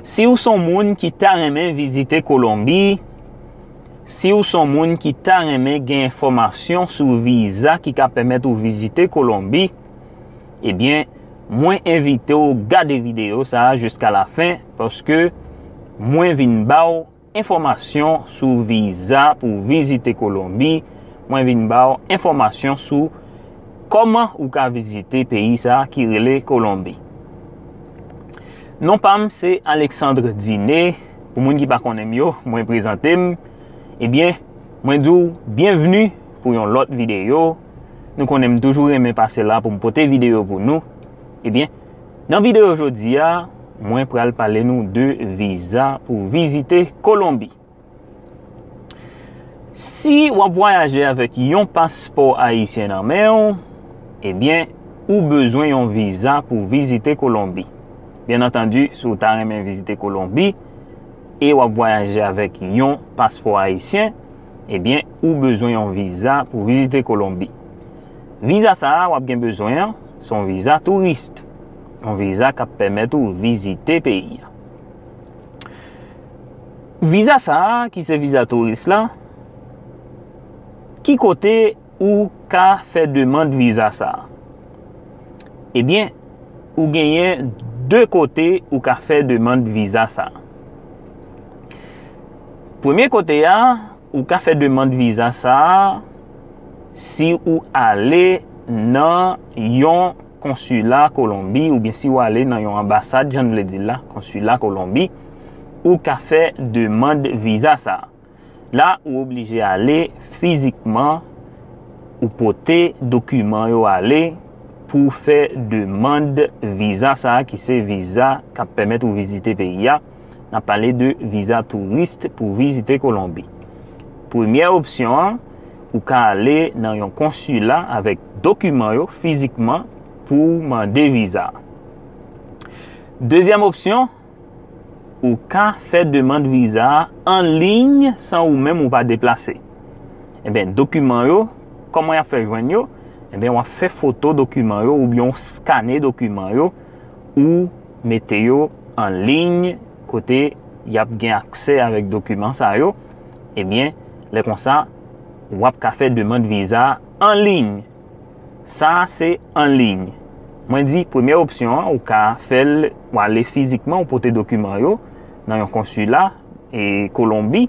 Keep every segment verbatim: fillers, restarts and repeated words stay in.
Si w se yon moun ki ta renmen vizite Kolonbi, si w se yon moun ki ta renmen gen enfòmasyon sou viza ki ka pèmèt ou vizite Kolonbi, ebyen, mwen envite w gade videyo sa a jiska lafen, paske mwen vin ba w enfòmasyon sou viza pou w vizite Kolonbi, mwen vin ba w enfòmasyon sou kòman ou ka vizite peyi sa a ki rele Kolonbi. Non pa m se Alexandre Diné. Pou moun ki pa konnen m yo, mwen prezante m. Ebyen, mwen di w byenvni pou yon lòt videyo. Nou konnen m toujou renmen pase la pou m pote videyo pou nou. Ebyen, nan videyo jodi a, mwen pral pale nou de viza pou vizite Kolonbi. Si w ap vwayaje avèk yon paspò ayisyen nan men w, ebyen, ou bezwen yon viza pou vizite Kolonbi. Byen antandi, si w ta renmen vizite Kolonbi e w ap vwayaje avèk yon paspò ayisyen, ebyen, ou bezwen yon viza pou vizite Kolonbi. Viza sa a w ap gen bezwen an, se yon viza touris, yon viza k ap pèmèt ou vizite peyi a. Viza sa a, ki se viza touris la, ki kote ou ka fè demann viza sa a? Ebyen, ou genyen de kote ou ka fè demann viza sa a. Premye kote a, ou ka fè demann viza sa a si ou ale nan yon konsila Kolonbi oubyen si w ale nan yon anbasad, jan n vle di l la, konsila Kolonbi, ou ka fè demann viza sa a. La, ou oblije ale fizikman, ou pote dokiman yo ale pou w fè demann viza sa a, ki se viza k ap pèmèt ou vizite peyi a. N ap pale de viza touris pou vizite Kolonbi. Premyè opsyon an, ou ka ale nan yon konsila avèk dokiman yo fizikman pou w mande viza. Dezyèm opsyon, ou ka fè demann viza a an liy san ou menm ou pa deplase. Ebyen, dokiman yo, kòman y ap fè jwenn yo? Ebyen, w ap fè foto dokiman yo oubyen w skane dokiman yo, ou mete yo an liy kote y ap gen aksè avèk dokiman sa yo. Ebyen, lè konsa, w ap ka fè demann viza a an liy. Sa a se an liy. Mwen di, premyè opsyon an, ou ka fè l, w ale fizikman, ou pote dokiman yo nan yon konsila, e, Kolonbi,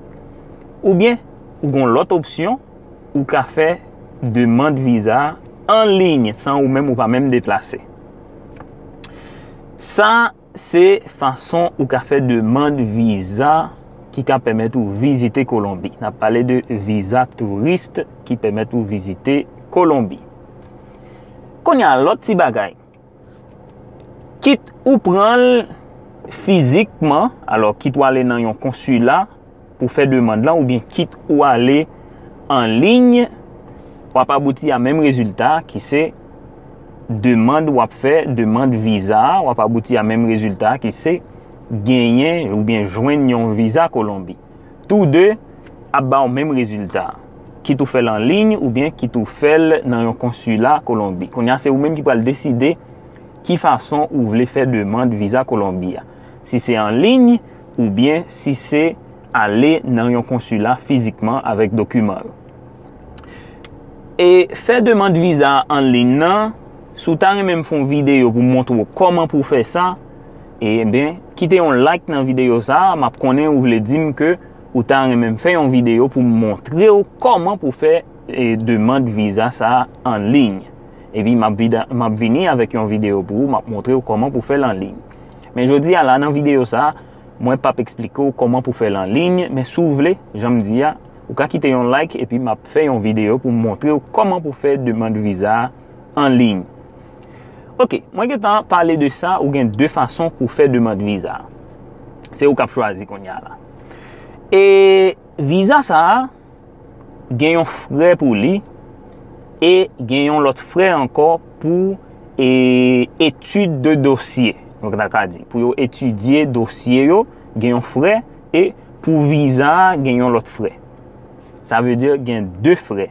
oubyen ou gen lòt opsyon, ou ka fè demann viza a an liy, san ou menm ou pa menm deplase. Sa se fason ou ka fè demann viza ki ka pèmèt ou vizite Kolonbi. N ap pale de viza touris ki pèmèt ou vizite Kolonbi. Kounye a, lòt ti bagay. Kit ou pran l fizikman, alò, kit ou ale nan yon konsila pou fè demann lan, oubyen kit ou ale an liy, w ap abouti a menm rezilta ki se demann w ap fè, demann viza a, w ap abouti a menm rezilta ki se genyen oubyen jwenn yon viza Kolonbi. Tou de ap ba w menm rezilta. Kit ou fè l an liy oubyen kit ou fè l nan yon konsila Kolonbi. Kounye a, se ou menm ki pral deside ki fason ou vle fè demann viza Kolonbi a. Si se an liy oubyen si se ale nan yon konsila fizikman avèk dokiman yo. E fè demann viza an liy nan, si w ta renmen m fè yon videyo pou montre w kòman pou w fè sa, e ben, kite yon like nan videyo sa a, m ap konnen ou vle di m ke ou ta renmen m fè yon videyo pou m montre w kòman pou w fè, e, demann viza sa a an liy. Epi m ap vida-, m ap vini avèk yon videyo pou ou, m ap montre w kòman pou w fè l an liy. Men jodi a la, nan videyo sa a, mwen p ap eksplike w kòman pou w fè l an liy, men si w vle, jan m di a, ou ka kite yon like epi m ap fè yon videyo pou m montre w kòman pou w fè demann viza a an liy. Oke, mwen gentan pale de sa, ou gen de fason pou w fè demann viza. Se ou k ap chwazi kounye a la. E viza sa a, gen yon frè pou li, e gen yon lòt frè ankò pou, e, etid de dosye. Donk, ta ka di, pou yo etidye dosye yo, gen yon frè, e pou viza a, gen yon lòt frè. Sa vle di, gen de frè.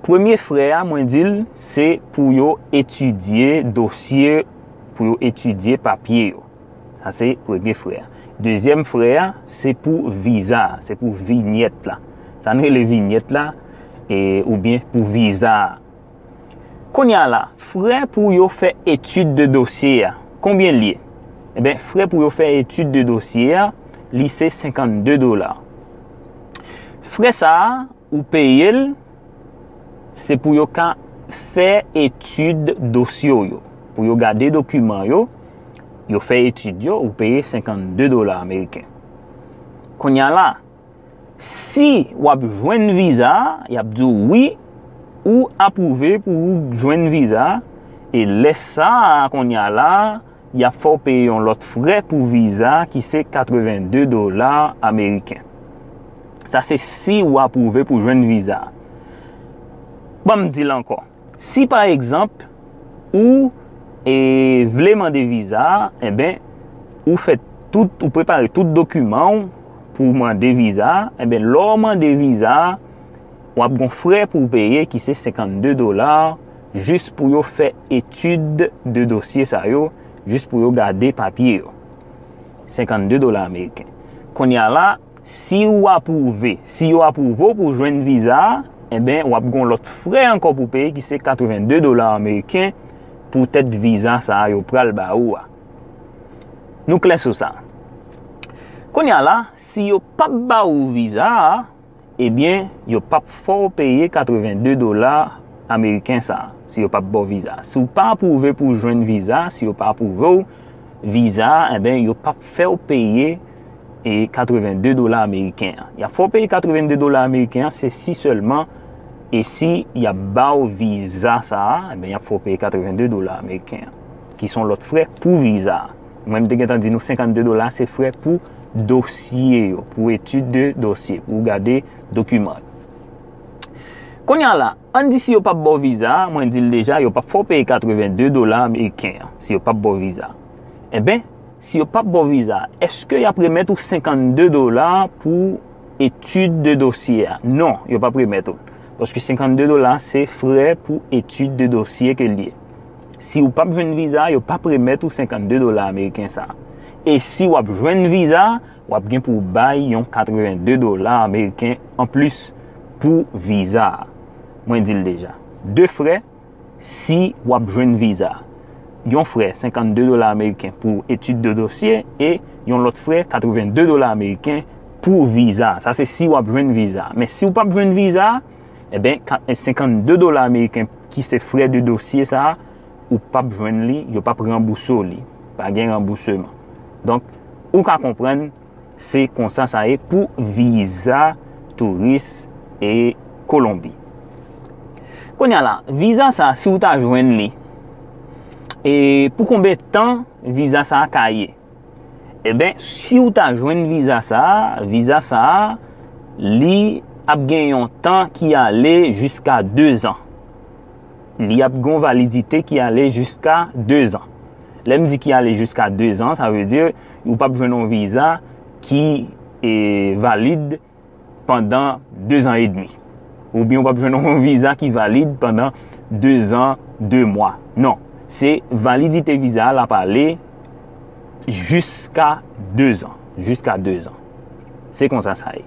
Premye frè a, mwen di l, se pou yo etidye dosye, pou yo etidye papye yo. Sa se premye frè a. Dezyèm frè a, se pou viza a, se pou vinyèt la. Sa n rele vinyèt la, e, oubyen pou viza a. Kounye a la, frè pou yo fè etid de dosye a, konbyen l ye? Ebyen, frè pou yo fè etid de dosye a, li se senkannde dola. Frè sa a, ou peye l, se pou yo ka fè etid dosye w yo. Pou yo gade dokiman yo, yo fè etid yo, ou peye senkannde dola ameriken. Kounye a la, si w ap jwenn viza a, y ap di w wi, ou apwouve pou w jwenn viza a, e lè sa a, kounye a la, y ap fè w peye yon lòt frè pou viza a ki se katrevenndi dola ameriken. Sa se si w apwouve pou jwenn viza a. Ban m di l ankò. Si pa egzanp, ou e, vle mande viza a, enben, ou fè tout, ou prepare tout dokiman w pou w mande viza a, enben, lè w mande viza a, w ap gon frè pou w peye ki se senkannde dola jis pou yo fè etid de dosye sa yo, jis pou yo gade papye yo. Senkannde dola ameriken. Kounye a la, si w apwouve, si yo apwouve w pou w jwenn viza a, enben, w ap gon lòt frè ankò pou w peye ki se katrevenndi dola ameriken pou tèt viza sa a yo pral ba ou a. Nou klè sou sa. Kounye a la, si yo p ap ba ou viza a, ebyen, yo p ap fè w peye katrevenndi dola ameriken sa a, si yo p ap ba w viza. Si w pa apwouve pou w jwenn viza, si yo pa apwouve w viza a, enben, yo p ap fè w peye e katrevenndi dola ameriken an. Y ap fè w peye katrevenndi dola ameriken an, se si sèlman e si y ap ba w viza sa a, enben, y ap fè w peye katrevenndi dola ameriken an, ki se yon lòt frè pou viza a. Mwen, m te gentan di nou senkannde dola se frè pou dosye yo, pou etid de dosye, pou w gade dokiman yo. Kounye a la, ann di si yo p ap ba w viza a, mwen di l deja, yo p ap fè w peye katrevenndi dola ameriken an, si yo p ap ba w viza a. Enben, si yo p ap ba w viza a, èske y ap remèt ou senkannde dola pou etid de dosye a? Non, yo p ap remèt ou l. Paske senkannde dola se frè pou etid de dosye ke l ye. Si w p ap jwenn viza a, yo p ap remèt ou senkannde dola ameriken sa a. E si w ap jwenn viza a, w ap gen pou w bay yon katrevenndi dola ameriken anplis pou viza a. Mwen di l deja. De frè, si w ap jwenn viza a. Yon frè, senkannde dola ameriken pou etid de dosye e yon lòt frè, katrevenndi dola ameriken pou viza a. Sa se si w ap jwenn viza a. Men si w p ap jwenn viza a, enben, ka-, senkannde dola ameriken ki se frè de dosye sa a, ou p ap jwenn li, yo p ap ranbouse w li. Pa gen ranbouseman. Donk, ou ka konprann, se konsa sa ye pou viza touris e Kolonbi. Kounye a la, viza sa a, si w ta jwenn li, e pou konbyen tan viza sa a ka ye? Enben, si w ta jwenn viza sa a, viza sa a, li ap gen yon tan ki ale jiska dezan. Li ap gen yon validite ki ale jiska dezan. Lè m di ki ale jiska dezan, sa vle di ou p ap jwenn yon viza ki, e, valid pandan dezan edmi. Oubyen ou p ap jwenn yon viza ki valid pandan dezan, de mwa. Non. Se validite viza a l ap ale jiska dezan. Jiska dezan. Se konsa sa ye.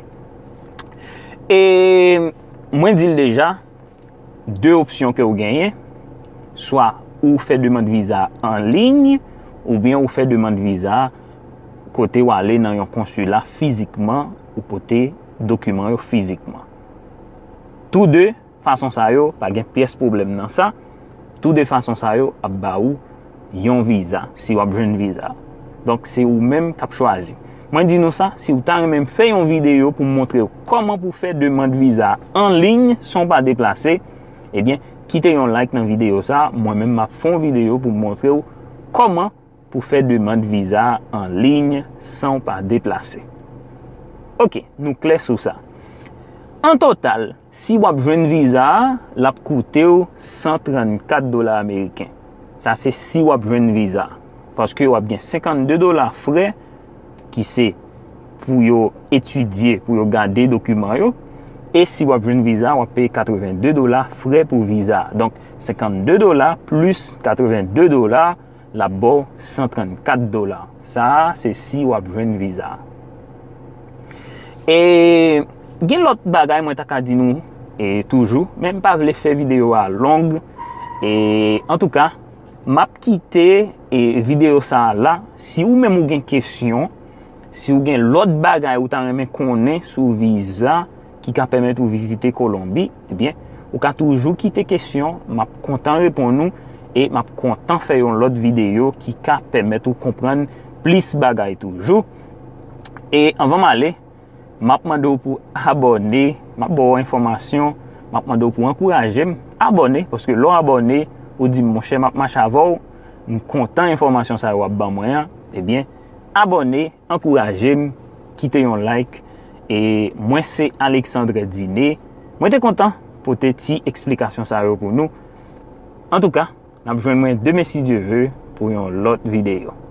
E mwen di l deja, de opsyon ke w genyen, swa ou fè demann viza an liy, oubyen ou fè demann viza kote w ale nan yon konsila fizikman, ou pote dokiman yo fizikman. Tou de fason sa yo, pa gen pyès pwoblèm nan sa. Tou de fason sa yo ap ba ou yon viza, si w ap jwenn viza. Donk, se ou menm k ap chwazi. Mwen di nou sa, si w ta renmen m fè yon videyo pou m montre w kòman pou fè demann viza an liy san w pa deplase, ebyen, kite yon like nan videyo sa, mwen menm m ap fè yon videyo pou m montre w kòman pou fè demann viza an liy san w pa deplase. Oke, nou klè sou sa. An total, si w ap jwenn viza a, l ap koute w san trannkat dola ameriken. Sa se si w ap jwenn viza a. Paske w ap gen senkannde dola frè ki se pou yo etidye, pou yo gade dokiman yo. E si w ap jwenn viza, w ap peye katrevennde dola frè pou viza a. Donk, senkannde dola plis katrevennde dola, l ap ba w san trannkat dola. Sa a, se si w ap jwenn viza. E gen lòt bagay mwen ta ka di nou e toujou, men m pa vle fè videyo a long. E antouka, m ap kite e videyo sa a la. Si ou menm ou gen kesyon, si ou gen lòt bagay ou ta renmen konnen sou viza ki ka pèmèt ou vizite Kolonbi, ebyen, ou ka toujou kite kesyon, m ap kontan reponn ou e m ap kontan fè yon lòt videyo ki ka pèmèt ou konprann plis bagay toujou. E anvan m ale, m ap mande w pou abòne, m ap ba w enfòmasyon, m ap mande w pou ankouraje m, abòne, paske lè w abòne, ou di m, monchè, m ap mache avè w, m kontan enfòmasyon sa yo w ap ban mwen an, ebyen, abòne, ankouraje m, kite yon like. E mwen se Alexandre Diné. Mwen te kontan pote ti eksplikasyon sa yo pou nou. Antouka, n ap jwenn mwen demen si Dye ve pou yon lòt videyo.